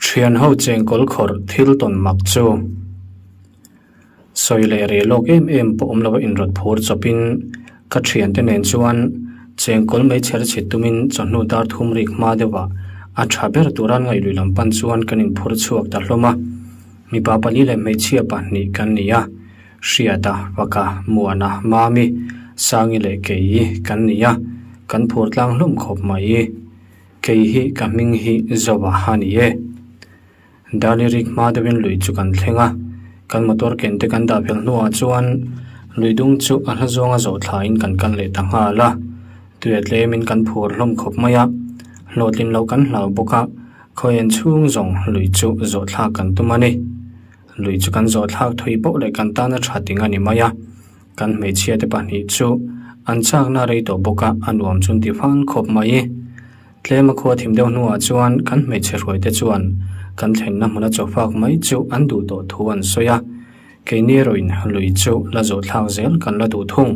Thianho chengkawl khawrh thil tawn mak chu sawi leh reh lawk em em pawh awm lova inrawt phur chawpin ka thiante nen chuan chengkawl mai chher chhit tumin chawhnu dar thum rik hma deuhah a tha ber tura ngaihluih lam pan chuan kan inphur chhuak ta hlawm a. Mipa pali leh hmeichhia pahnih kan ni a, Hriata, Faka, Muana, Mami, Sangi leh Kei kan ni a, kan phur tlang hlawm khawp mai. Kei hi ka hming hi Zoa a ni e. Darlirik hma deuhin lui chu kan thleng a, kan motor ken te kan dah fel hnuah chuan lui dung chu a hla zawnga zawh thlain kan kal leh ta nghal a. Tuia tlemin kan phur hlawm khawp mai a, hlawhtlin loh kan hlau bawk a, khawian chhung zawng lui chu zawh thlak kan tum a ni. Lui chu kan zawh thlak thui poh leh kan tana tha ting a ni mai a. Kan hmeichhia te pahnih chu an chakna rei tawh bawk a, a nuam chun ti fal khawp mai. Tlem a khua thim deuh hnuah chuan kan hmeichhe hruai te chuan kan thlenna hmuna chawfak mai chu an duh tawh thu an sawi a, keini erawhin lui chu la zawh thlak zel kan la duh thung.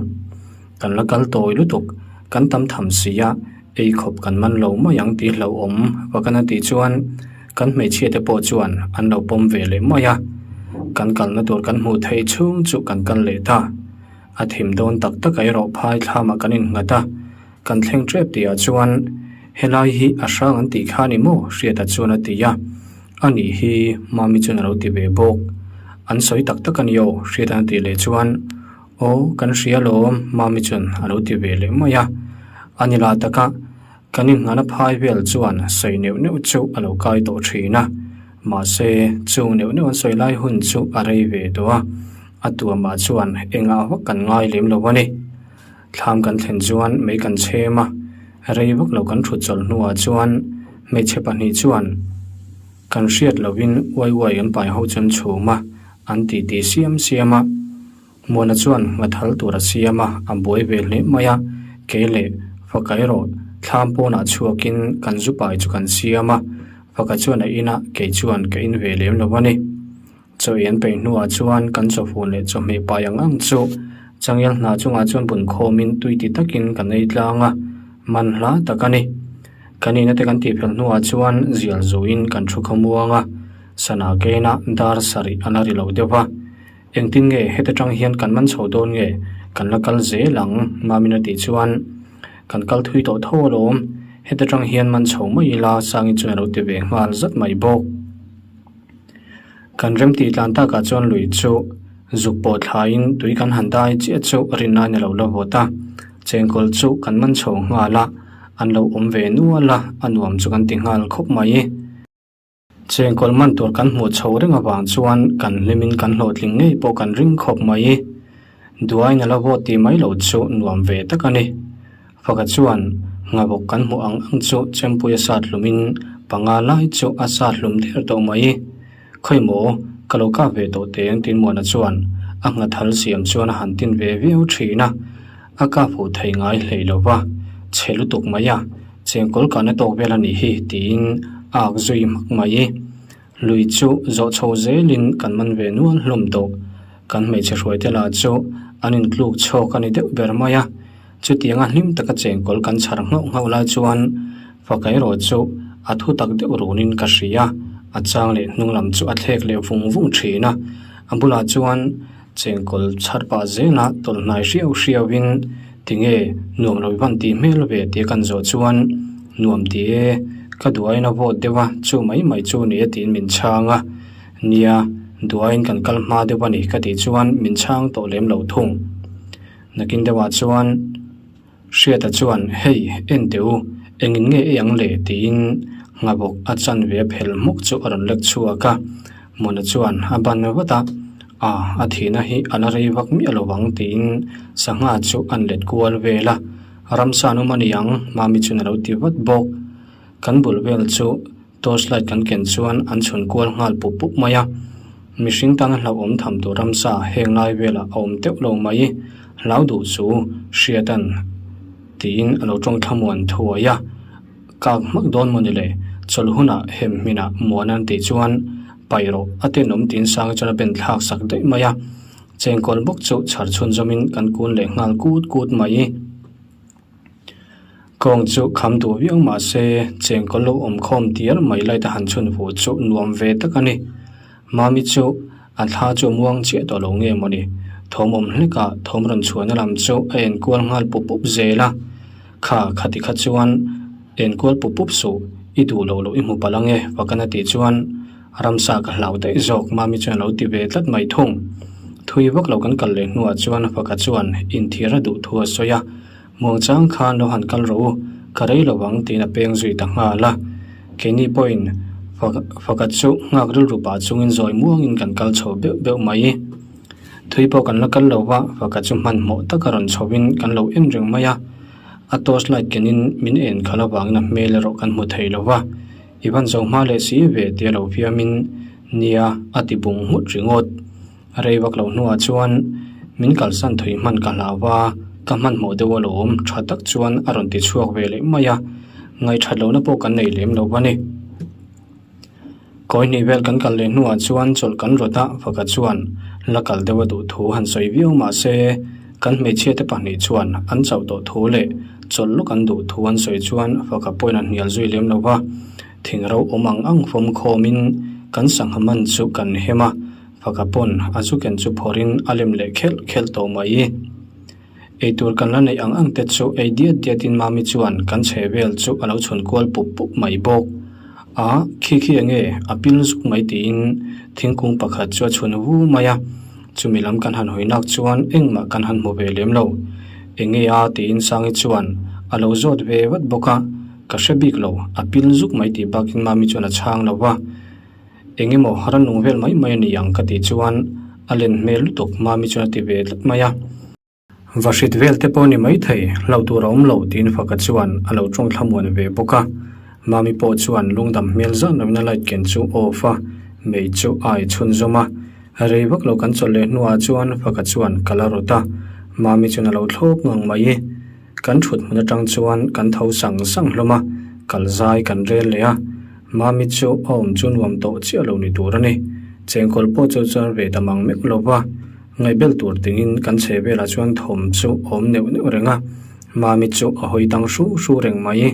Kan la kal tawi lutuk, kan tam tham si a, ei khawp kan man lo mai ang tih hlauhawm vakan a tih chuan kan hmeichhia te pawh chuan an lo pawm ve leh mai a, kan kalna tur kan hmuh theih chhung chu kan kal leh ta. A thim dawn tak tak a erawh phai thlamah kan innghat a, kan thleng tep tihah chuan helai hi a hrang an tih kha ni maw Hriata chuan a ti a, a nih hi Mami chuan a lo ti ve bawk. An sawi tak tak a ni aw Hriata'n a tih leh chuan aw kan hria alawm Mami chuan a lo ti ve leh mai a, a ni lah taka Kan inhnana phai vel chuan sawi neuh neuh chu a lo kai tawh thin a, mahse chung neuh neuh an sawi lai hun chu a rei ve tawh a, a tuamah chuan engah vak kan ngai lem lo a ni. Thlam kan thlen chuan mei kan chhem a, rei vak lo kan thut chawlh hnuah chuan hmeichhe pahnih chuan kan hriat lovin uai uai an pai ho chu an chhum a, an titi siam siam a. Muana chuan nghathal tur a siam a, a buai ve hle mai a, kei leh Faka erawh thlam pawnah chhuakin kan zu pai chu kan siam a, Faka chuan a in a, kei chuan ka in ve lem lo a ni. Chaw ei an peih hnuah chuan kan chawfun leh chawhmeh pai ang ang chu changel hna chungah chuan bun khawmin tui ti takin kan ei tlang a, man hla tak a ni. Kan ina te kan tih fel hnuah chuan zial zuin kan thu khamuang a, sana kena dar sarih a la ri lo deuh va. Engtin nge heta tang hian kan man chho dawn nge kan la kal zel ang Mamin a tih chuan kan kal thui tawh tho alawm heta tang hian man chho mai ila Sangi chuan a lo ti ve nghal zat mai bawk. Kan remtih tlan takah chuan lui chu zuk pawh thlaiin tui kan han dai chiah chu rinnain a lo la vawt a, chengkawl chu kan man chho nghal a, an lo awm ve nual a, a nuam chu kan ti nghal khawp mai. Chengkawl man tur kan hmuh chho reng avang chuan kan hlimin kan hlawhtling ngei pawh kan ring khawp mai. Duain a la vote tih mai loh chu nuam ve tak a ni. Faka chuan nghabawk kan hmuh ang ang chu Chempui a sat hlumin panga lai chu a sat hlum der tawh mai. Khawi maw, ka lo kap ve tawh teng tin Muana chuan a nghathal siam chuan a han tin ve viau thin a, a kap huh thei ngai hlei lo va, chhe lutuk mai a. Chengkawl kahna tawk vel a nih hi tiin a ak zui hmak mai. Lui chu zawh chho zelin kan man ve nual hlawm tawh. Kan hmeichhe hruaite lah chu an intluk chhawk a ni deuh ber mai a. Chutianga hlim taka chengkawl kan chhar nghauh nghauh lai chuan faka erawh chu a thu tak deuh runin ka hria. A chang leh hnung lam chu a thlek leh vung vung thin a. A bulah chuan Chengkawl chhar pah zela tawlh hnai hriau hriauin tinge nuam lo van tih hmel ve tih kan zawh chuan nuam ti e, ka duain a vawt deuh a, chu mai mai chu ni e tiin min chhang a, nia duain kan kal hma deuh a ni ka tih chuan min chhang tawh lem lo thung. Nakin deuhah chuan. Hriata chuan, Hei, en teh u, engin nge ei ang le? tiin nghabawk a chanve a phel hmawk chu a rawn lek chhuak a. Mona chuan a ban vat a, A, a thihna hi a la rei vak miah lo vang tiin sangha chu an let kual vel a. Ramsa an awm a ni ang, Mami chuan a lo ti vat bawk. Kan bul vel chu torch light kan ken chuan an chhun kual nghal pup pup mai a. Mihring tana hlauhawm tham tur ramsa heng lai velah a awm teuh lo mai. Hlau duh chu Hriatan tiin a lo tawng thlamuan thuai a. Kak hmak dawn maw ni le? Chawlh hunah hem hminah muan an tih chuan paih rawh a tenawm tiin Sanga chuan a ben thlak sak daih mai a. Chengkawl bawk chu chhar chhunzawmin kan kun leh nghal kut kut mai. Kawng chu kham duh viau mah se chengkawl lo awm khawm diar mai light a han chhun vuh chu nuam ve tak a ni. Mami chu a thla chu a muang chiah tawh lo nge mawni? Thawm awm hlek a thawm rawn chhuahna lam chu a enkual nghal pup pup zel a. Kha khati kha chuan enkual pup pup suh, i duh loh loh i hmu palh ange Fakana tih chuan ramsa ka hlau daih zawk Mami chuan a lo ti ve tlat mai thung. Thui vak lo kan kal leh hnuah chuan Faka chuan inthir a duh thu a sawi a. Muangchang khan lo han kal rawh u, ka rei lo ang tiin a peng zui ta nghal a. Keini pawhin Faka chu nghak rilru pah chungin zawi muangin kan kal chho beuh beuh mai. Thui pawh kan la kal lo va, Faka chu hmanhmawh taka rawn chhoin kan lo en reng mai a. A torch light kenin min en khalh avangin a hmel erawh kan hmu thei lo va. I van zo hma leh si ve tia lo fiamin nia a ti bung nghut ringawt. A rei vak loh hnuah chuan min kalsan thui hman ka hlau va, ka hmanhmawh deuh alawm tha tak chuan a rawn ti chhuak ve leh mai a, ngaihthat lohna pawh kan nei lem lo a ni. Kawi hnih vel kan kal leh hnuah chuan chawlh kan rawt a, Faka chuan la kal deuh a duh thu han sawi viau mah se kan hmeichhia te pahnih chuan an chauh tawh thu leh chawlh lawk an duh thu an sawi chuan Faka pawhin a hnial zui lem lo va, thing ro awm ang ang fawm khawmin kan sangha man chu kan hem a. Faka pawn a zu ken chu phawrhin a lem leh khelh khelh tawh mai. Eitur kan la neih ang ang te chu ei diat diatin Mami chuan kan chhe vel chu a lo chhun kual pup pup mai bawk. A, khi khi enge a pil zuk mai tiin thingkung pakhat chu a chhun vu mai a, chumi lam kan han hawi nak chuan engmah kan han hmu ve lem lo. Enge a tiin Sangi chuan a lo zawt ve vat bawk a, ka hre bik lo, a pil zuk mai tih bakin Mami chuan a chhang lo va. Eng emaw ran nung vel mai mai a ni ang ka tih chuan a len hmel lutuk Mami chuan a ti ve tlat mai a. Va hrit vel te pawh a ni maithei, hlauh tur a awm lo tiin Faka chuan a lo tawng thlamuan ve bawk a. Mami pawh chuan lungdam hmel zan loin a light ken chu off a, mei chu a ai chhunzawm a. Rei vak lo kan chawlh leh hnuah chuan Faka chuan ka la rawt a, Mami chuan a lo thlawp ngang mai. Kan thut hmun atang chuan kan tho sang sang hlawm a, kal zai kan rel leh a. Mami chu a awm chu nuam tawh chiah lo ni tur a ni. Chengkawl pawh chu chuan ve ta mang meuh lo va, ngaihbel tur tingin kan chhe velah chuan thawm chu a awm neuh neuh reng a. Mami chu a hawi tang hru hru reng mai.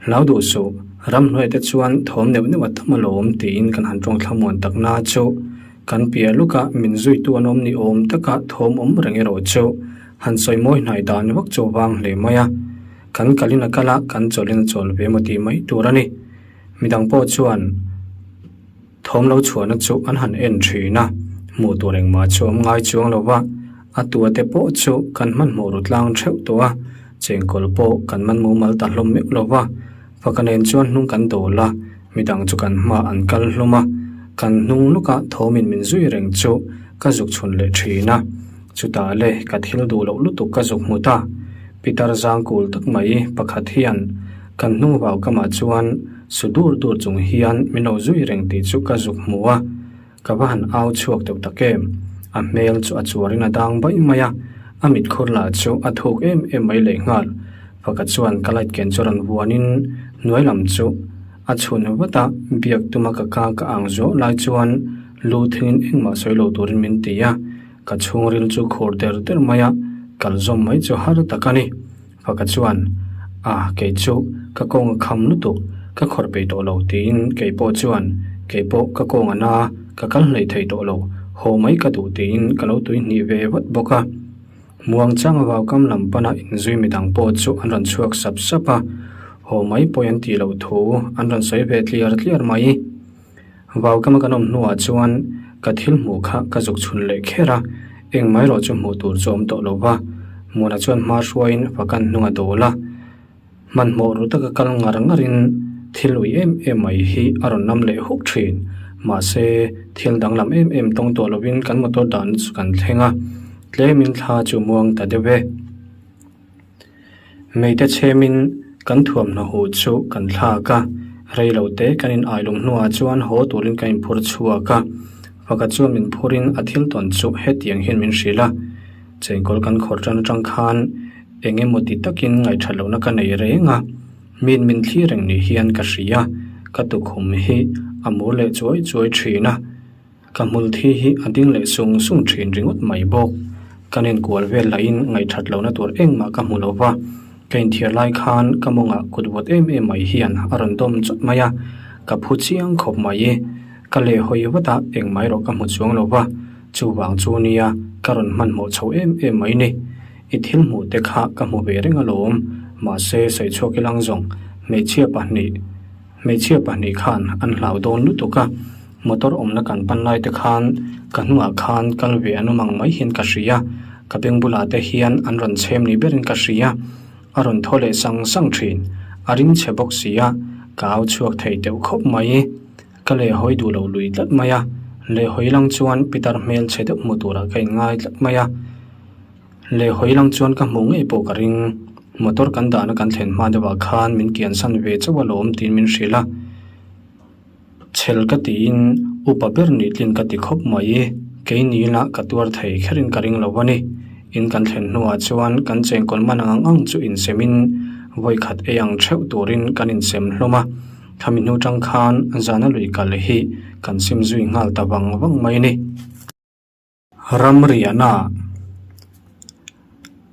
Hlau duh suh, ramhnuai te chuan thawm neuh neuh a tam alawm tiin kan han tawng thlamuan tak na chu kan piah luk a min zuitu an awm ni awm taka thawm awm reng erawh chu han sawi mawi hnai dan vak chu vang hle mai a. Kan kalin a kal a, kan chawlhin a chawl ve emaw tih mai tur a ni. Midang pawh chuan. Thawm lo chhuahna chu an han en thin a, hmuh tur engmah chu awm ngai chuang lo va, a tua te pawh chu kan hmanhmawh ru tlang theuh tawh a, chengkawl pawh kan man mumal ta hlawm meuh lo va, faka nen chuan hnung kan dawl a, midang chu kan hma an kal hlawm a, kan hnung lawkah thawmin min zui reng chu ka zuk chhun leh thin a, chutah le ka thil duh loh lutuk ka zuk hmu ta, Pitar zangkul tak mai pakhat hian kan hnung vau kamah chuan su dur dur chung hian min lo zui reng tih chu ka zuk hmu a, ka va han au chhuak deuh tak em. A hmel chu a chuarin a dang baih mai a, a mitkhur lah chu a thuk em em mai lehnghal. Faka chuan ka light ken chu rawn vuanin hnuai lam chu a chhun vat a, biak tuma ka ka ka ang zuau lai chuan lu thingin engmah sawi lo turin min ti a. Ka chhungril chu khur der der mai a, kal zawm mai chu har tak a ni. Faka chuan, A, kei chu ka kawng a kham lutuk, ka khawrh peih tawh lo tiin kei pawh chuan, Kei pawh ka kawng a na a, ka kal hleih thei tawh lo, haw mai ka duh tiin ka lo tui hnih ve vat bawk a. Muangchang a vaukam lam pana inzui midang pawh chu an rawn chhuak sap sap a, haw mai pawi an tih loh thu an rawn sawi ve tliar tliar mai. Vaukama kan awm hnuah chuan ka thil hmuh kha ka zuk chhun leh kher a, engmah erawh chu hmuh tur chu a awm tawh lo va. Muna chuan hma hruaiin Fakan hnung a dawl a, hmanhmawh ru taka kal ngar ngarin thil ui em em mai hi a rawn nam leh huk thin. Mahse, thil danglam em em tawng tawh lovin kan motor dan chu kan thleng a, tlemin thla chu muang ta deuh e. Meite chhemin kan thuamhnaw huh chu kan thlak a, rei lo te kan in ailum hnuah chuan haw turin kan inphur chhuak a. Pakhat chuan min phurin a thil tawn chu hetiang hian min hrilh a, Chengkawl kan khawr tan atang khan eng emaw ti takin ngaihthat lohna ka nei reng a, min min thlir reng ni hian ka hria, ka tukhum hi a mur leh chuai chuai thin a. Ka hmul thi hi a ding leh sung sung thin ringawt mai bawk. Kan inkual vel lahin ngaihthat lohna tur engmah ka hmu lo va. Ka inthiar lai khan ka mawngah kut vawt em em mai hian a rawn dawm chawt mai a, ka phu chiang khawp mai. Ka lehhawi vat a, engmah erawh ka hmu chuang lo va, chuvang chu nia ka rawn hmanhmawh chho em em mai ni. I thil hmuh te kha ka hmu ve reng alawm, mahse sawi chhuak ilang zawng hmeichhia pahnih hmeichhia pahnih khan an hlau dawn lutuk a, motor awmna kan pan lai te khan ka hnungah khan kal ve an awm ang mai hian ka hria, ka beng bulah te hian an rawn chhem ni berin ka hria, a rawn thaw leh sang sang thin, a ring chhe bawk si a, ka au chhuak thei teuh khawp mai. Ka lehhawi duh lo lui tlat mai a, lehhawi lang chuan pitar hmel chhe deuh hmu turah ka inngai tlat mai a. Lehhawi lang chuan ka hmuh ngei pawh ka ring. Motor kan dahna kan thlen hma deuhah khan min kiansan ve chauh alawm tiin min hrilh a. Chhel ka tiin upa ber nih tlin ka ti khawp mai. Kei ni lah ka tuar thei kherin ka ring lo a ni. In kan thlen hnuah chuan kan chengkawl man ang ang chu insemin vawikhat ei ang theuh turin kan insem hlawm a. Khami hnu tang khan zana lui kal hi kan sim zui nghal ta vang vang mai a ni. Ramriahna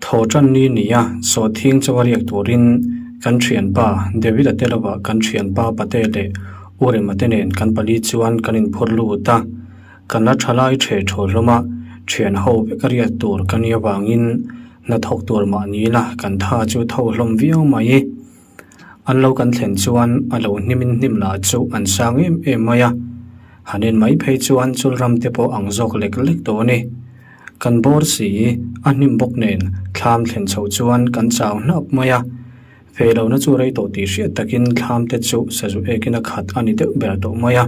thaw tan ni nia sawhthing chaw a riak turin kan thianpa David-a te lovah kan thianpa Pate leh U Rema te nen kan pali chuan kan inphur lut a. Kan la tha lai the thaw hlawm a, thian ho vek a riak tur ka nia vangin hnathawk tur mahni la kan tha chu tho hlawm viau mai. An lo kan thlen chuan a lo hnimin hnim lah chu an sang em em mai a, han en mai phei chuan chul ram te pawh ang zawk lek lek tawh a ni. Kan bawr si a hnim bawk nen thlam thlen chhoh chuan kan chau hnap mai a, fe lohna chu rei tawh tih hriat takin thlam te chu sazu ekin a khat a ni deuh ber tawh mai a.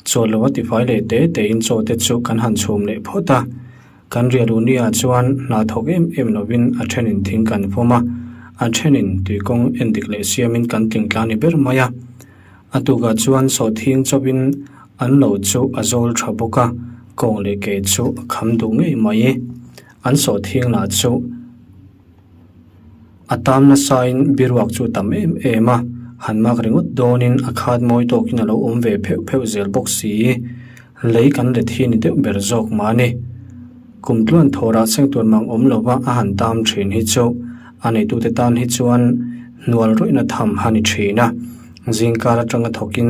Chawl lo a tifai leh te tein chaw te chu kan han chhum leh phawt a. Kan rialunia chuan hna thawk em em lovin a thenin thing kan vawm a, a thenin tuikawng en dik leh siamin kan tling tla ni ber mai a. A tukah chuan sawhthing chawpin an lo chu a zawl tha bawk a, kawng leh ke chu a kham duh ngei mai. An sawhthing lah chu a tam nasain biruak chu a tam em em a, han mak ringawt dawnin a khat mawi tawkin a lo awm ve pheuh pheuh zel bawk si. Lei kan let hi ni deuh ber zawk mah a ni. Kum tluan thawrah seng tur mang awm lova a han tam thin hi chu a neitute tan hi chuan hnual rawihna tham a ni thin a. Zingkar atanga thawkin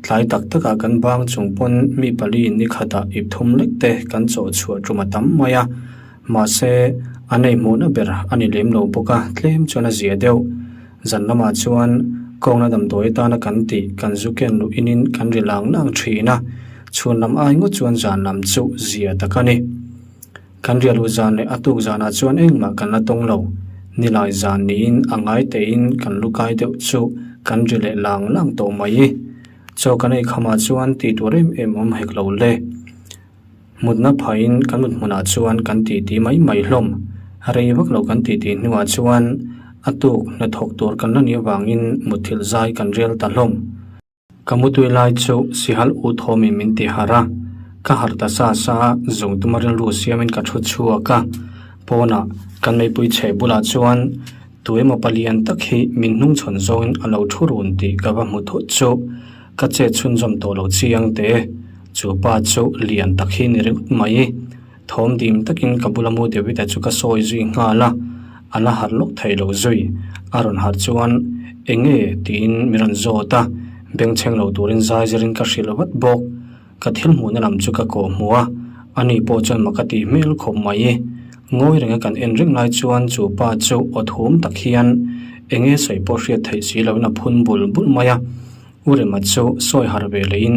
tlai tak takah kan bang chung pawn mi pali ni khatah ip thum lek te kan chawh chhuah tum a tam mai a. Mahse, a nei hmuhna ber a ni lem lo bawk a, tlem chuan a zia deuh. Zan lamah chuan kawngna damdawi atana kan tih kan zu ken luh inin kan ri lang lang thin a, chhun lam ai ngawt chuan zan lam chu zia tak a ni. Kan riah luh zan leh a tuk zanah chuan engmah kan la tawng lo. Nilai zan niin a ngai tein kan lu kai deuh chu kan ri leh lang lang tawh mai. Chaw kan ei khamah chuan tih tur em em awm hek lo le. Mutna phahin kan mut hmunah chuan kan titi mai mai hlawm. Rei vak lo kan titi hnuah chuan a tuk hnathawk tur kan la nih avangin mutthilh zai kan rel ta hlawm. Ka mutui lai chu Sihal U Thawmin min ti harh a, ka harh ta sa sa a, zung tuma rilru siamin ka thu chhuak a. Pawnah kan meipui chheh bulah chuan tu emaw palian tak hi min hnungchhawn zawngin a lo thu run tih ka va hmu thut chu ka chet chhunzawm tawh lo chiang teh e. Chu pa chu lian tak hi ni ringawt mai. Thawm dim takin ka bula mu David-a chu ka sawi zui nghal a, a la harh lawk thei lo zui. A rawn harh chuan, Eng nge? tiin min rawn zawt a, bengchheng lo turin zai zirin ka hrilh vat bawk. Ka thil hmuhna lam chu ka kawh hmu a, ani pawh chuan mak a tih hmel khawp mai. Ngawi renga kan en reng lai chuan chu pa chu aw thum tak hian eng nge sawi pawh hriat theih si loin a phun bul bul mai a. U Rema chu sawi harh ve lehin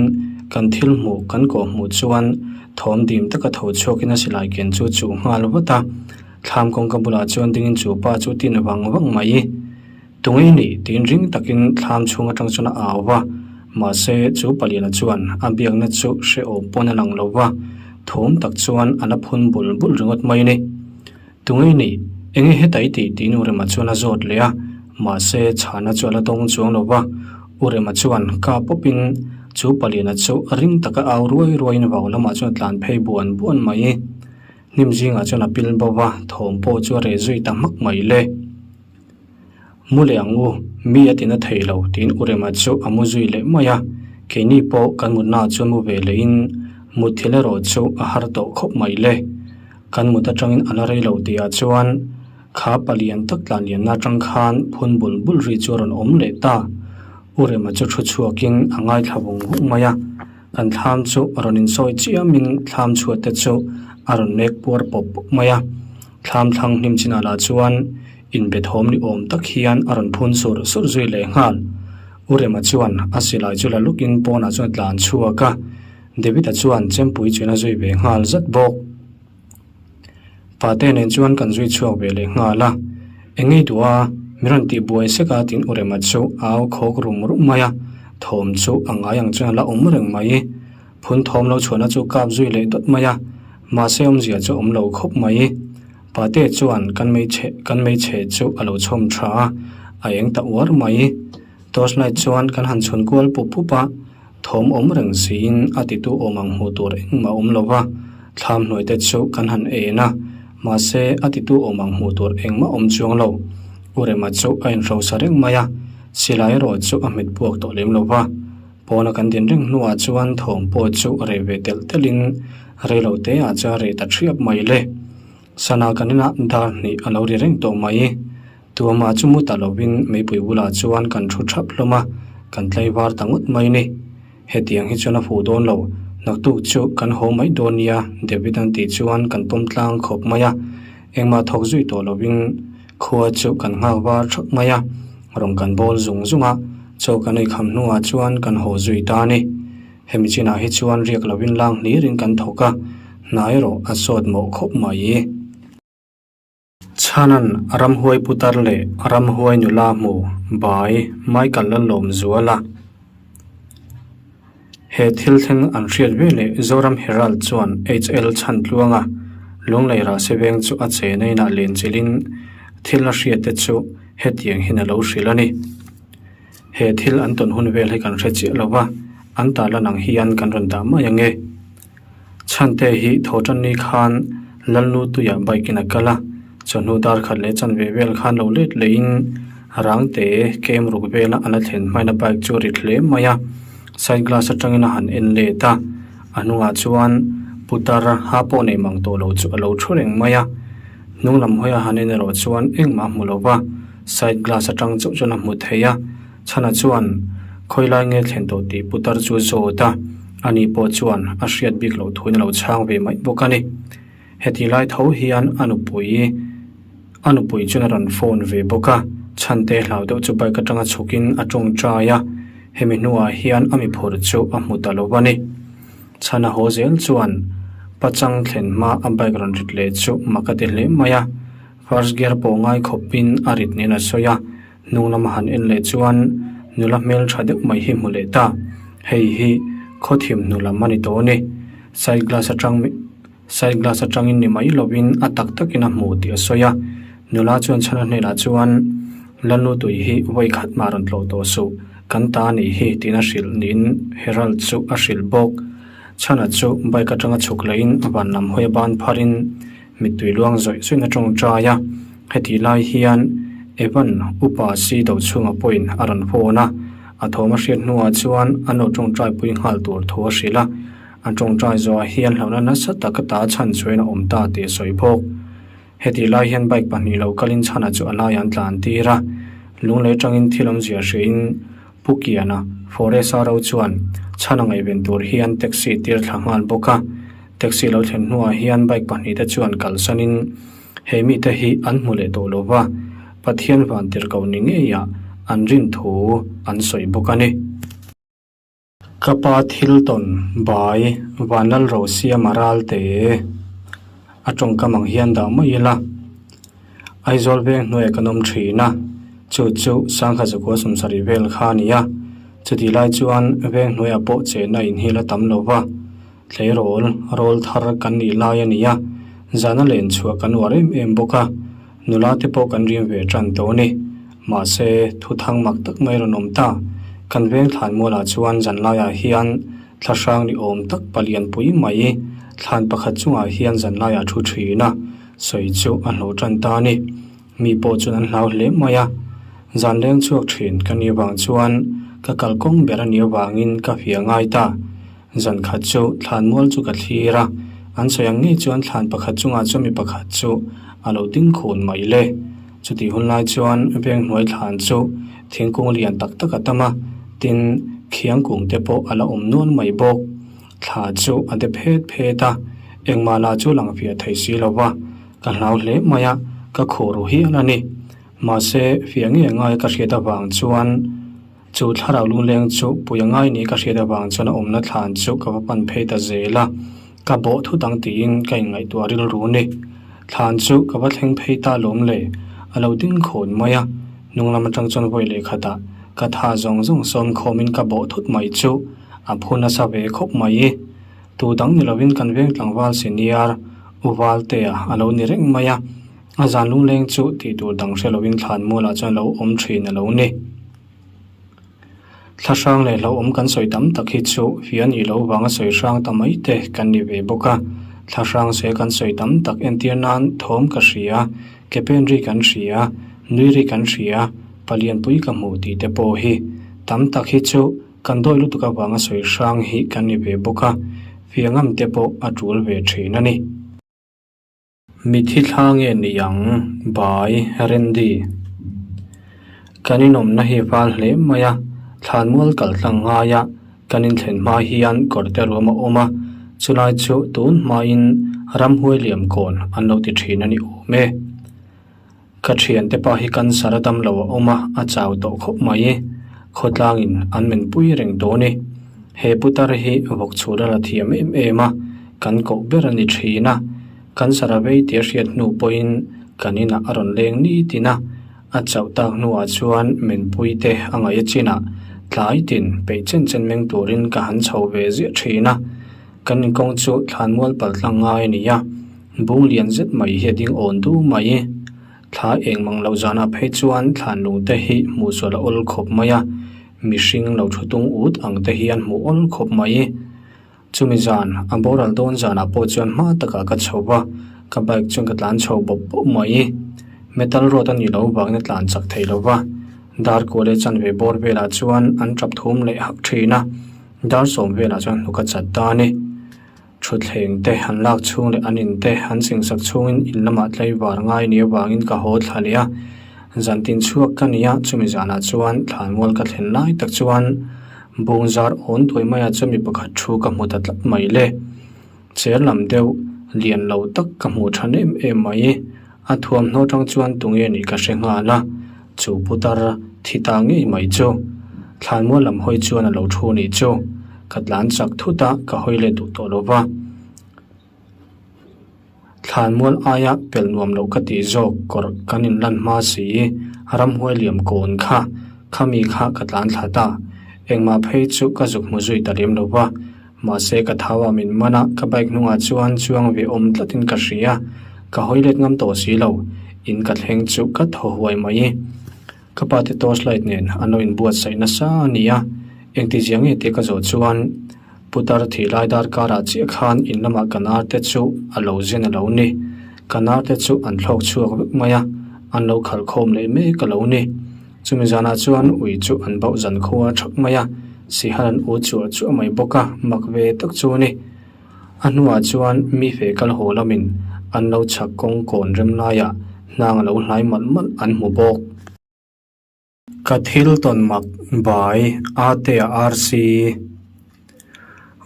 kan thil hmuh kan kawh hmuh chuan thawm dim taka tho chhuakin a silai ken chu chuh nghal vat a. Thlam kawngka bulah chuan dingin chu pa chu tin vang vang mai. Tunge i nih? tiin ring takin thlam chhung atang chuan a au va. Mahse chu paliana chuan a biakna chu hrehawm pawn a lang lo va, thawm tak chuan a la phun bul bul ringawt mai a ni. Tunge i nih? Enge heta i tih? tiin U Rema chuan a zawt leh a, mahse chhana chu a la dawng chuang lo va. U Rema chuan ka pawpin chu paliana chu ring taka au ruai ruaiin vau lamah chuan a tlan phei buan buan mai. Hnim zingah chuan a pil bo va, thawm pawh chu a reh zui ta hmak mai le. Mu leh ang u, mi a tina thei lo, tiin U Rema chu a mu zui leh mai a. Keini pawh kan mutnaah chuan mu ve lehin mutthilh erawh chu a har tawh khawp mai le. Kan mut atangin a la rei lo tihah chuan. Kha palian tak tlan lianna atang khan phun bul bul ri chu a rawn awm leh ta. U Rema chu thu chhuakin a ngaithla vung vung mai a. Kan thlam chu rawn insawi chiamin thlam chhuat te chu a rawn nek puar pawp pawp mai a. Thlam thlang hnim chinah lah chuan inbe thawm ni awm tak hian a rawn phun sur sur zui leh nghal. U Rema chuan a silai chu la lukin pawnah chuan a tlan chhuak a. David-a chuan chempui chuan a zui ve nghal zat bawk. Pate nen chuan kan zui chhuak ve leh nghal a, Eng ngei duh a, min rawn tih buai sek a tiin U Rema chu a au khawk rum rum mai a, thawm chu a ngai ang chuan a la awm reng mai. Phun thawm lo chhuahna chu kap zui leh dawt mai a, mahse awmzia chu a awm lo khawp mai. Pate chuan kan hmeichhe kan hmeichhe chu a lo chhawm tha a, a eng ta uar mai. Torch light chuan kan han chhun kual pup pup a. Thawm awm reng siin a titu awm ang hmuh tur engmah awm lo va, thlam hnuai te chu kan han en a, mahse a titu awm ang hmuh tur engmah awm chuang lo. U Rema chu a inhrosa reng mai a, silai erawh chu a hmet puak tawh lem lo va. Pawna kan din reng hnuah chuan thawm pawh chu rei ve telh telhin rei lo te ah chuan rei ta thiap mai le. Sana kan inah dar hnih a lo ri reng tawh mai. Tuamah chu mu ta lovin meipui bulah chuan kan thu thap hlawm a, kan tlaivar ta ngawt mai ni. Hetiang hi chuan a fuh dawn lo, naktuk chu kan haw mai dawn nia David an tih chuan kan pawm tlang khawp mai a, engmah thawk zui tawh lovin khua chu kan nghak var thap mai a, rawn kan bawl zung zung a, chaw kan ei kham hnuah chuan kan haw zui ta a ni. Hemi chinah hi chuan riak lovin lang hlirin kan thawk a, hna erawh a sawt mawh khawp mai. Chhanan ramhuai putar leh ramhuai nula hmu bai Michael Lalawm zual a. He thil thleng an hriat ve leh Zoram Herald chuan HL Chhantluanga Lunglei Rahse veng chu a chena inah lenchilhin thil a hriat te chu hetiang hian a lo hrilh a ni. He thil an tawn hun vel hi kan hre chiah lo va, an tarlan ang hian kan rawn dah mai ang e. Chhante hi thawhtan ni khan Lalnu tuiah bike in a kal a, chawhnu dar khat leh chanve vel khan lo let lehin rangte kem ruk vela a la thlen hmain a bike chu a rit hle mai a, side glass atangin a han en let a, a hnungah chuan putar ha pawh nei mang tawh lo chu a lo thu reng mai a, hnung lam hawi a han en erawh chuan engmah a hmu lo va, side glass atang chauh chuan a hmu thei a. Chhana chuan khawilai nge thlen tawh tih putar chu zawt a, ani pawh chuan a hriat bik loh thuin a lo chhang ve mai bawk a ni. Heti lai tho hian a nupui a nupui chuan a rawn phone ve bawk a, Chhante hlau deuh chu bike atanga chhukin a tawngtai a, hemi hnuah hian a mi phur chu a hmu ta lo a ni. Chhana haw zel chuan pachang thlen hma a bike rawn rit leh chu mak a ti hle mai a, first gear pawh ngai khawpin a rit niin a sawi a. Hnung lama han en leh chuan nula hmel tha deuh mai hi hmu leh ta. Hei hi khawthim hnu lam a ni tawh a ni. Side glass atang side glass atangin ni mai lovin a tak takin a hmu tih a sawi a. Nula chuan chhana hnenah chuan Lalnu tui hi vawi khat mah rawn tlawh tawh suh, kan ta a nih hi tiin a hrilh niin Herald chu a hrilh bawk. Chhana chu bike atanga chhuk lehin a van lam hawi a ban pharin Mittui luang zawih zawih na tawngtai a, hetih lai hian Evan upa si do chhunga pawhin a rawn phone a, a thawm a hriat hnuah chuan an lo tawngtai pui nghal tur thu a hrilh a, a tawngtai zawhah hian hlauhna nasa tak a ta chhan chuan a awm ta tih a sawi bawk. Hetih lai hian bike pahnih lo kalin chhana chu a laiah an tlan tir a, lunglei atangin thil awmzia hriain Pu Kiana, Forest a ro chuan chhana ngaihven tur hian taxi tir thla nghal bawk a. Taxi lo thlen hnuah hian bike pahnih te chuan kalsanin he mite hi an hmu leh tawh lo va, Pathian van tirhkoh ni ngeiah an rin thu an sawi bawk a ni. Ka pa thil tawn bai Vanlal Rosiama Ralte a tawngkam ang hian dah mai ila, Aizawl veng hnuaiah kan awm thin a, chu chu Sangha zakua sawmsarih vel kha a ni a, chutih lai chuan veng hnuaiah pawh chenna inhil a tam lo va, Tleirawl rawl thar kan nih lai a ni a, zana len chhuah kan uar em em bawk a, nula te pawh kan rim ve tan tawh a ni. Mahse, thu thang mak tak mai rawn awm ta. Kan veng thlan mualah chuan zan laiah hian thla hrang ni awm tak palian pui mai thlan pakhat chungah hian zan laiah thu thin a, sawi chu a hlawh tan ta a ni. Mi pawh chuan an hlau hle mai a, zan leng chhuak thin ka nih avang chuan ka kalkawng ber a nih avangin ka fiah ngai ta. Zan khat chu thlan mual chu ka thlir a, an sawi ang ngei chuan thlan pakhat chungah chuan mi pakhat chu a lo ding khun mai le. Chutih hun lai chuan veng hnuai thlan chu thingkung lian tak tak a tam a, tin khiang kung te pawh a la awm nual mai bawk. Thla chu a de phet phet a, engmah lah chu lang fiah thei si lo va, ka hlau hle mai a, ka khuh ru hial a ni. Mahse, fiah nge ngai ka hriat avang chuan chu thlarau lungleng chu pui a ngai ni ka hriat avang chuan a awmna thlan chu ka va pan phei ta zel a, ka bawh thut ang tiin ka inngaihtuah rilru ni. Thlan chu ka va thleng phei ta lawm le, a lo ding khun mai a, hnung lam atang chuan vawi leh khatah ka tha zawng zawng sawm khawmin ka bawh thut mai chu a phu nasa ve khawp mai. Tu dang ni lovin kan veng tlangval senior U Valtea a lo ni reng mai a. A zan lungleng chu tih tur dang hre lovin thlan mualah chuan lo awm thin a lo ni. Thla hrang leh hlauhawm kan sawi tam tak hi chu hia nih loh vanga sawi hrang ta mai te kan ni ve bawk a. Thla hrang sawi kan sawi tam tak entir nan thawm ka hria, ke pen ri kan hria, nui ri kan hria, palianpui ka hmu tih te pawh hi tam tak hi chu kan dawi lutuk avanga sawi hrang hi kan ni ve bawk a, fiangam te pawh a tul ve thin a ni. Mithi thla nge ni ang Bai Randy. Kan inawmna hi val hle mai a, thlanmual kal tlang ngai a, kan inthlen hma hian kawrte ruam a awm a, chulai chu tun hmain ramhuai liam kawn an lo ti thin a ni awm e. Ka thiante pa hi cancer a dam lo a awm a, a chau tawh khawp mai. Khawtlangin an menpui reng tawh a ni. He putar hi vawk chhur a la thiam em em a, kan koh ber a ni thin a. Cancer a vei tih a hriat hnu pawhin kan inah a rawn leng ni tin a, a chauh tak hnuah chuan menpui te a ngaih a chinah tlai tin peih chen chen meng turin ka han chho ve ziah thin a. Kan inkawng chu thlanmual pal tlang ngai a ni a. Bung lian zet mai hi a ding awn du mai. Thla eng mang loh zanah phei chuan thlan lung te hi hmuh sual a awl khawp mai a, mihring lo thu tung ut ang te hi an hmuh awl khawp mai. Chumi zan, a boral dawn zanah pawh chuan hma takah ka chho va, ka bike chuan ka tlan chho bawp bawp mai. Metal road a nih loh vangin a tlan chak thei lo va, dar kual leh chanve bawr velah chuan an tap thum leh hak thin a, dar sawm velah chuan hnuk a chat ta a ni. Thutthleng te han lak chhung leh an in te han chingsak chhungin in lamah tlaivar ngai ni avangin ka haw thla leh a. Zan tin chhuak ka ni a, chumi zanah chuan thlanmual ka thlen lai tak chuan bung zar awn tuai maiah chuan mi pakhat thu ka hmu ta tlat mai le. Cher lam deuh lian lo tak ka hmuh than em em mai. A thuamhnaw tang chuan tunge nih ka hre nghal a, chu putar thi ta ngei mai chu. Thlanmual lam hawi chuan a lo thu nih chu. Ka tlan chak thut a, ka hawi let duh tawh lo va. Thlanmual aia pelh nuam loh ka tih zawk kawrh kan inlan hma si, ramhuai liam kawn kha, khami kha ka tlan thla ta. Engmah phei chu ka zuk hmu zui ta lem lo va. Mahse ka thau ah min man a, ka bike hnungah chuan chuang ve awm tlatin ka hria, ka hawi let ngam tawh si lo, in ka thleng chu ka thaw huai mai. Ka pa te torch light nen an lo inbuatsaih nasa a ni a, engti zia nge tih ka zawh chuan putar thih lai dar karah chiah khan in lamah ka nar te chu a lo zen a lo ni, ka nar te chu an thlawk chhuak vek mai a, an lo khalh khawm leh mek a lo ni. Chumi zanah chuan ui chu an bauh zan khua thak mai a, sihal an u chuah chuah mai bawk a, mak ve tak chu a ni. A hnuah chuan mi fe kal haw lamin an lo chhak kawng kawn rem laiah hnang a lo hlai malh malh an hmu bawk. Ka thil tawn mak bai Atea RC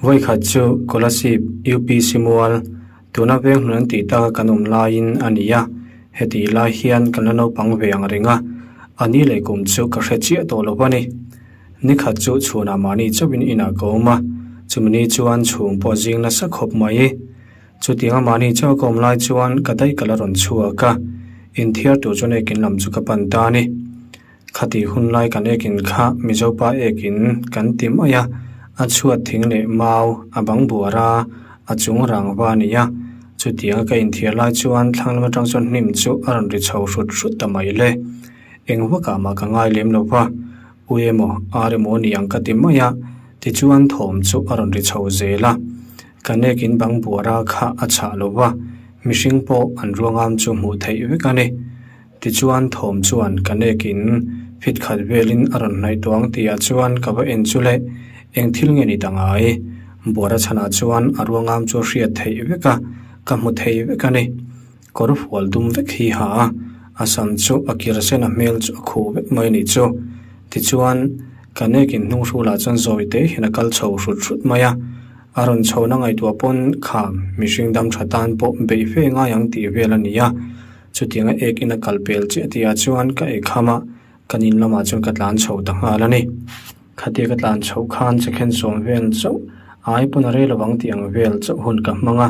Vawikhat chu Kolasib UPC mual tuna veng hlun an tih taka kan awm laiin a ni a, hetih lai hian kan la naupang ve ang reng a, a ni leh kum chu ka hre chiah tawh lo a ni. Nikhat chu chhunah mahni chauhin inah ka awm a, chumi ni chuan chhung pawh zing nasa khawp mai. Chutianga mahni chauh ka awm lai chuan ka daih ka la rawn chhuak a, inthiar tur chuan ekin lam chu ka pan ta a ni. Khati hun lai kan ekin kha Mizopa ekin kan ti mai a, a chhuat thing leh mau a bang buar a, a chung rangva a ni a. Chutianga ka inthiar lai chuan thlang lam atang chuan hnim chu a rawn ri chho hrut hrut ta mai le. Eng vakah mah ka ngai lem lo va, u emaw ar emaw a ni ang ka ti mai a, tichuan thawm chu a rawn ri chho zel a. Kan ekin bang buara kha a chhah lo va, mihring pawh an ruangam chu hmuh theih vek a ni. Tichuan thawm chuan ka nek in fit khat velin a rawn hnaih tuang tihah chuan ka va en chu le, eng thil nge ni ta ngai? Buara chhanah chuan a ruangam chu a hriat theih vek a, ka hmu thei vek a ni. Kawr fual dum vek hi ha a, a sam chu a kir sen a hmel chu a khuh vek mai a nih chu. Tichuan, ka nek in hnung hrulah chuan zawi te hian a kal chho hrut hrut mai a, a rawn chhohna ngaihtuah pawn kha mihring dam tha tan pawh beih fe ngai ang tih vel a ni a. Chutianga ek in a kal pel chiah tihah chuan ka eikham a, kan in lamah chuan ka tlan chho ta nghal a ni. Khatia ka tlan chhoh khan chekhen sawm vel chauh ai pawn a rei lo ang tih ang vel chauh hun ka hmang a,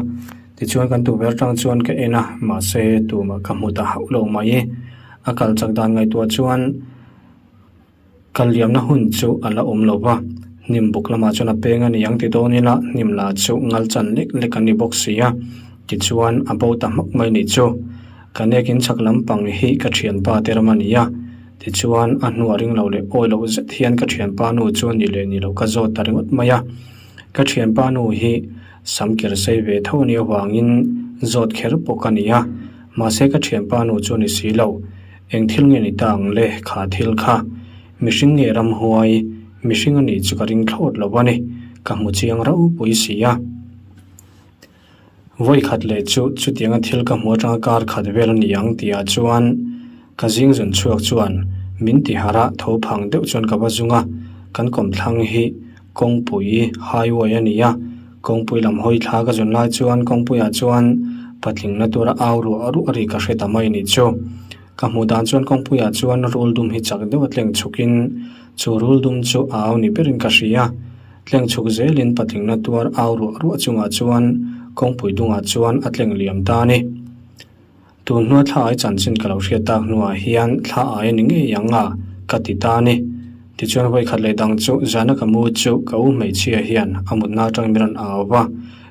tichuan kan tukverh atang chuan ka en a, mahse tumah ka hmu ta hauh lo mai. A kal chak dan ngaihtuah chuan kal liamna hun chu a la awm lo va, hnim buk lamah chuan a peng a ni ang ti dawn ila hnim lah chu ngal chan lek lek a ni bawk si a, tichuan a bo ta hmak mai nih chu. Ka nek in chak lampang hi ka thianpa te ram a ni a. Tichuan, a hnuah ring lo leh awi loh zet hian ka thianpa nu chu ni leh ni loh ka zawt ta ringawt mai a. Ka thianpa nu hi sam ker sei ve tho a nih avangin zawt kher pawh ka ni a. Mahse ka thianpa nu chu ni si lo. Eng thil nge ni ta ang le kha thil kha. Mihring nge ramhuai, mihring a nih chu ka ring thlawt lo a ni. Ka hmu chiang ropui si a. Vawi khat leh chu chutianga thil ka hmu atanga kar khat vel a ni ang tihah chuan ka zing zun chhuak chuan min ti harh a, tho phang deuh chuan ka va zung a, kan kawmthlang hi kawngpui highway a ni a, kawngpui lam hawi thla ka zun lai chuan kawngpuiah chuan patling na tura au ruah ruah ri ka hre ta mai a nih chu. Ka hmuh dan chuan kawngpuiah chuan rul dum hi chak deuh a tleng chhukin chu rul dum chu a au ni berin ka hria. Tleng chhuk zelin patlingna tuar au ruah ruah chungah chuan kawngpui dungah chuan a tleng liam ta a ni. Tun hnua thla ai chanchin ka lo hriat tak hnuah hian thla ai a ni ngei ang a, ka ti ta a ni. Tichuan vawikhat leh dang chu zana ka mu chu ka u hmeichhia hian a mutna atangin min rawn au va,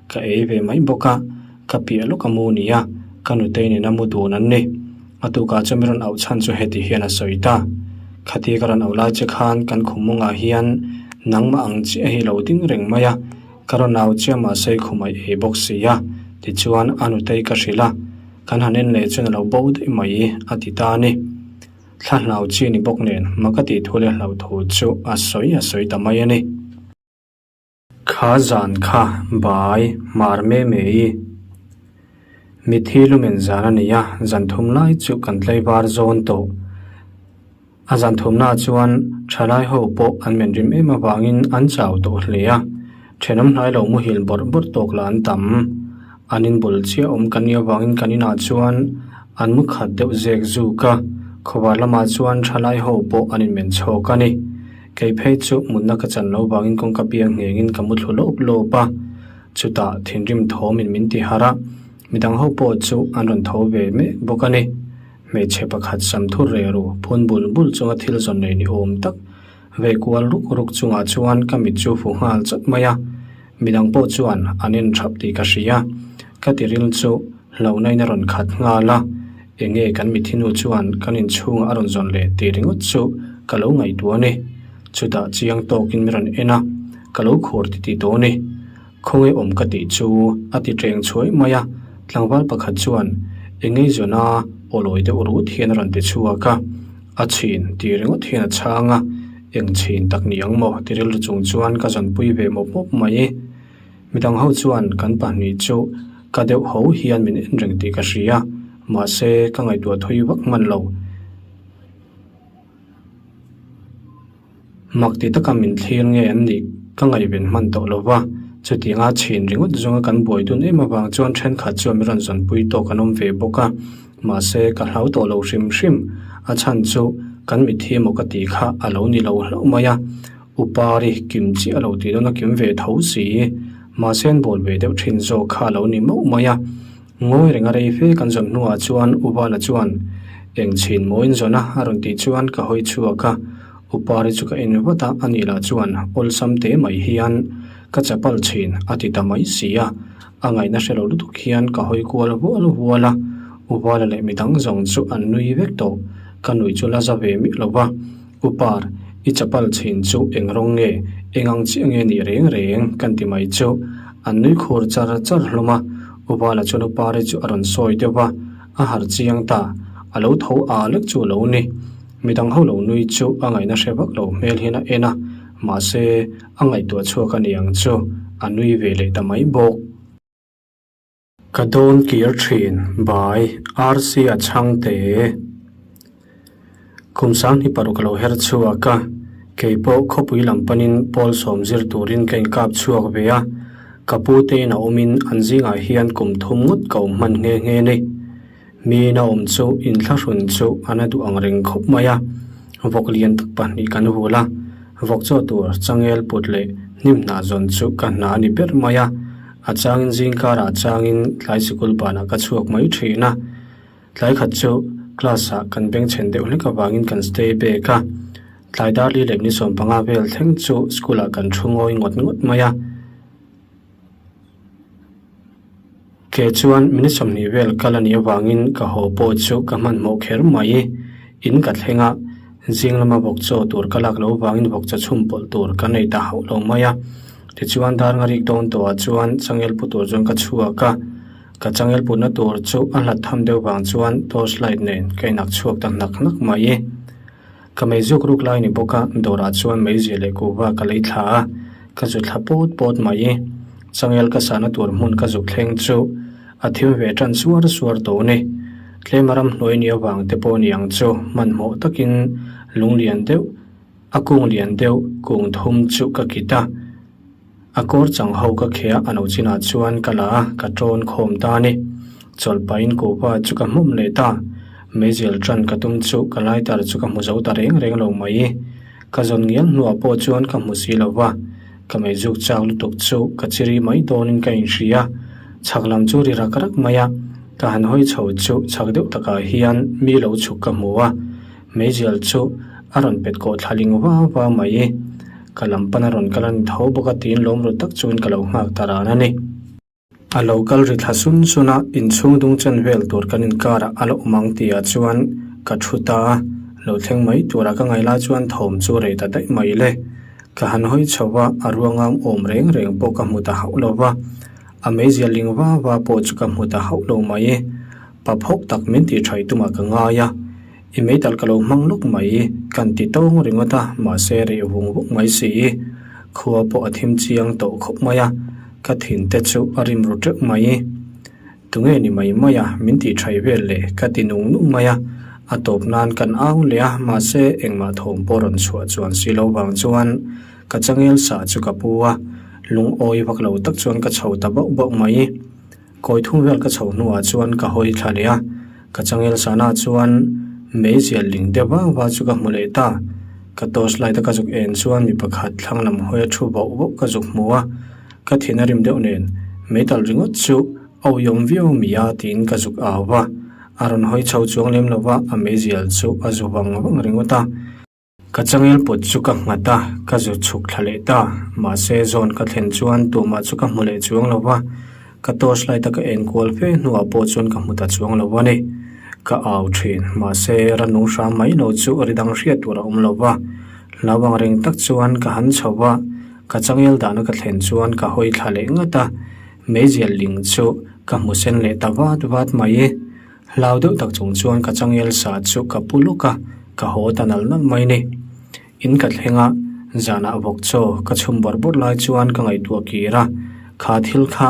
ka ei ve mai bawk a, ka piah lawk a mu nia, ka nutei nena mu dun an ni. A tukah chuan min rawn auh chhan chu heti hian a sawi ta. Khati ka rawn auh lai che khan kan khumungah hian nangmah ang chiah hi lo ding reng mai a, ka rawn au chiah mahse i khum aih ei bawk si a, tichuan a nutei ka hrilh a, kan han en leh chuan a lo bo daih mai a ti ta a ni. Thla hlau chi ni bawk nen maka tih thu leh hlauh thu chu a sawi a sawi ta mai a ni. Kha zan kha bai mar me me i. Mithi lumen zan a ni a, zan thum lai chu kan tlaivar zawn tawh. A zan thumnaah chuan thalai ho pawh an men rim em avangin an chau tawh hle a, thenawm hnai lo muhil bawrh bawrh tawk lah an tam. An inbul chiah awm kan nih avangin kan inah chuan an mu khat deuh zek zuk a, khawvar lamah chuan thalai ho pawh an inmen chhawk a ni. Kei phei chu mutna ka chan lo vangin kawngka biak nghengin ka mu thlu lawp lawp a, chutah thinrim thawmin min ti harh a, midang ho pawh chu an rawn tho ve mek bawk a ni. Hmeichhe pakhat sam thur reh ru phun bul bul chunga thil zawn nei ni awm tak ve kual ruk ruk chungah chuan ka mit chu fu nghal chawt mai a, midang pawh chuan an en thap tih ka hria. Ka tiril chu hlauhna in a rawn khat nghal a, enge kan mithi nu chuan kan inchhungah a rawn zawn leh tih ringawt chu ka lo ngaihtuah a ni. Chutah chiang tawkin min rawn en a, ka lo khur ti ti tawh a ni. Khawnge awm ka tih chu a ti ṭeng chhuai mai a, tlangval pakhat chuan enge zawn a aw lawi deuh rut hian a rawn ti chhuak a, a chhin tih ringawt hian a chhang a, eng chhin tak ni ang maw ti rilru chung chuan ka zawnpui ve mawp mawp mai. Midang ho chuan kan pahnih chu ka deuh ho hian min en reng tih ka hria, mahse ka ngaihtuah thui vak hman lo. Mak ti taka min thlir nge an nih ka ngaihven hman tawh lo va, chutianga chhin ringawt zawnga kan buai dun em avang chuan thenkhat chuan min rawn zawnpui tawk an awm ve bawk a, mahse ka hlau tawh lo hrim hrim, a chhan chu kan mitthi emaw ka tih kha a lo ni lo hlauh mai a. Upari kim chiah lo tih dawn a kim ve tho si. Mahse an bawl ve deuh thin zawk kha a lo ni mauh mai a. Ngawi renga rei fe kan zawn hnuah chuan Uvala chuan eng chhin mawiin zawn a a rawn tih chuan ka hawi chhuak a. Upari chu ka en vat a, ani lah chuan awlsam te mai hian ka chapal chhin a ti ta mai si a. A ngaihna hre lo lutuk hian ka hawi kual hual hual a. Uvala leh midang zawng chu an nui vek tawh. Ka nui chu la za ve miah lo va. Upar, i chapal chhin chu eng rawng nge, eng ang chiah nge nih reng reng kan ti mai chu. An nui khur char char hlawm a, Uvala chuan Upari chu a rawn sawi deuh va, a harh chiang ta, a lo tho aa lek chu a lo ni. Midang ho lo nui chu a ngaihna hre vak lo hmel hian a en a, mahse a ngaihtuah chhuak a ni ang chu, a nui ve leh ta mai bawk. Ka dawn kir thin by Rc-a Chhangte. Kum 2006 ka lo her chhuak a, kei pawh khawpui lam panin pawl sawm zir turin ka inkap chhuak ve a, ka pu tein a awmin an zingah hian kum thum ngawt ka awm hman nghe nghe ni. Miin a awm chu inthlahrun chu a na duh ang reng khawp mai a, vawk lian tak pahnih kan vul a, vawk chaw tur changel put leh hnim hnah zawn chu ka hna a ni ber mai a, a changin zingkarah changin tlai sikul banah ka chhuak mai thin a, tlai khat chu class ah kan bengchhen deuh hlek avangin kan stay back a, tlai dar li leh ni 15 vel thleng chu school ah kan thu ngawi ngawt ngawt mai a. Ke chuan minute 20 vel kal a nih avangin ka haw pawh chu ka hmanhmawh kher mai. In ka thleng a, zing lama vawk chaw tur ka lak loh avangin vawk chaw chhum pawlh tur ka nei ta hauh lo mai a. Tichuan dar nga rik dawn tawhah chuan changel pu tur chuan ka chhuak a, ka changel putna tur chu a hlat tham deuh vang chuan torch light nen ka inak chhuak ta hnak hnak mai. Ka mei zuk ruk lai ni bawk a, dawrah chuan meizia leh kuhva ka lei thla a, ka zu thla pawt pawt mai. Changel ka sahna tur hmun ka zuk thleng chu a thim ve tan suar suar tawh ni. Tlema ramhnuai ni avang te pawh ni ang chu hmanhmawh takin lung lian deuh, a kung lian deuh kung thum chu ka kit a. A kawr chang ho ka kheh a, a no chinah chuan ka la a, ka tawn khawm ta a ni. Chawlh pahin kuhva chu ka hmawm leh ta. Meizial tan ka tum chu ka lighter chu ka hmu zo ta reng reng lo mai. Ka zawn ngial hnuah pawh chuan ka hmu si lo va, ka meizuk chak lutuk chu ka chiri mai dawnin ka inhria. Chhak lam chu ri rak rak mai a, ka han hawi chho chu chhak deuh takah hian mi lo chhuk ka hmu a. Meizial chu a rawn pet kawh thla ling va va mai. Ka lam pan a rawn kal a ni tho bawk a tiin lawm ru tak chuan ka lo nghak ta ran a ni. A lo kal ri thla sun sun a, inchhung dung chen vel tur kan inkarah a la awm ang tihah chuan ka thu ta a, lo thleng mai tura ka ngaih lai chuan thawm chu rei ta daih mai le. Ka han hawi chho a, a ruangam awm reng reng pawh ka hmu ta hauh lo va, a meizial ling va va pawh chu ka hmu ta hauh lo mai. Pa phawk tak min tih thaih tumah ka ngai a. I meital ka lo hmang lawk mai, kan ti tawng ringawt a, mahse reh vung vung mai si. Khua pawh a thim chiang tawh khawp mai a, ka thin te chu a rim ru teuh mai. Tunge ni mai mai a, min tih thaih vel le, ka ti nung nung mai a. A tawp nan kan au leh a, mahse engmah thawm pawh rawn chhuah chuan si lo vang chuan ka changel sah chu ka pu a, lungawi vak lo tak chuan ka chho ta bauh bauh mai. Kawi thum vel ka chho hnuah chuan ka hawi thla leh a, ka changel sana chuan meizial ling deuh vang vang chu ka hmu leh ta. Ka torch light a ka zuk en chuan mi pakhat thlang lam hawi a thu bauh bauh ka zuk hmu a, ka thin a rim deuh nen meital ringawt chu a uiawm viau mi a tiin ka zuk au va, a rawn hawi chho chuang lem lo va, a meizial chu a zu vang vang ringawt a. Ka changel pawt chu ka nghat a, ka zu chhuk thla leh ta. Mahse, zawn ka thlen chuan tumah chu ka hmu leh chuang lo va, ka torch light a ka en kual fe hnuah pawh chuan ka hmu ta chuang lo a ni. Ka au thin, mahse, ranung hram mai lo chu ri dang hriat tur a awm lo va. Hlau ang reng tak chuan ka han chho va, ka changel dahna ka thlen chuan ka hawi thla leh ngat a, meizial ling chu ka hmu sen leh ta vat vat mai. Hlau deuh tak chung chuan ka changel sa chu ka pu lawk a, ka haw ta nal nal mai ni. In ka thleng a, zanah vawk chaw ka chhum bawrh bawrh lai chuan ka ngaihtuah kir a, kha thil kha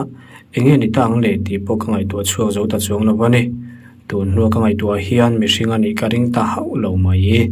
eng nge ni ta ang le tih pawh ka ngaihtuah chhuak zo ta chuang lo a ni. Tun hnua ka ngaihtuah hian mihring a nih ka ring ta hauh lo mai.